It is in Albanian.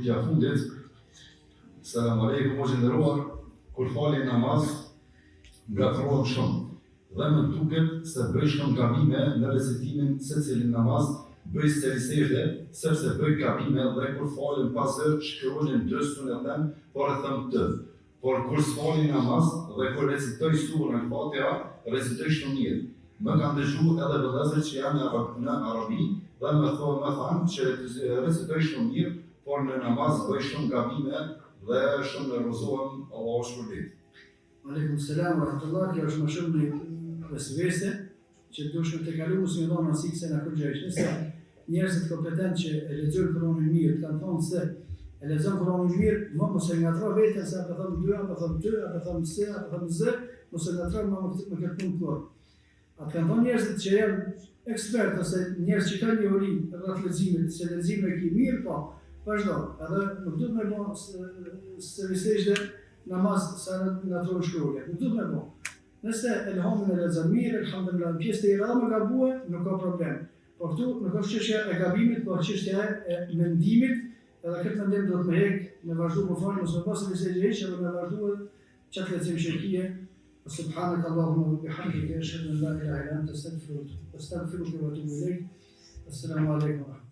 Pyetja e fundit. Selam aleikum, hoxhë i nderuar. Kur fali namaz, ngatërrohem shumë dhe më duket se bëj shumë gabime në recitimin secilin namaz bëj sehvi sexhde sepse bëj gabime dhe kur falem pa zë shkronjën d s'un e them por e them t Por kur s'fali namaz dhe kur recitoj suren El Fatiha, recitoj shumë mirë. Më kanë dëgju edhe vëllezër që janë në Arabi dhe më thonë më thanë që recitoj shumë mirë, por në namaz bëj shumë gabime dhe shumë nervozohem, Allahu shpërbleftë. Alejkum selam wa rahmetullah, kjo është më shumë një vesvese që duhesh me tejkalu mos me dhënë rëndësi kësaj kurgjë. Nëse njerëzit kompetent që e lexojnë Kur'anin mirë, kanë thonë se e lexon Kur'anin mirë, më mos e ngatro veten se apo them dy, apo them ty, apo them s, apo them z, mos e ngatro më me këtë me këtë punë kurrë. A të kanë thonë njerëzit që janë ekspert ose njerëz që kanë njohuri rreth leximit, se leximin e ki mirë, po, vazhdo. Edhe nuk duhet me bo sehvi sexhde namaz sa ngatron shkronja. Nuk duhet me bo. Nëse elhamin e lexon mirë, elhamdulillah, në pjesë tjera edhe me gabue, nuk ka problem. Por këtu nuk është çështja e gabimit, por çështja e mendimit, edhe këtë mendim duhet me hek, me vazhdu me falë, mos me bo sehvi sexhde hiç edhe me vazhdu qat lexim që e kije. Subhanaka Allahumma wa bihamdika ashhadu an la ilaha illa anta astaghfiruka wa atubu ilaik. Assalamu alaikum.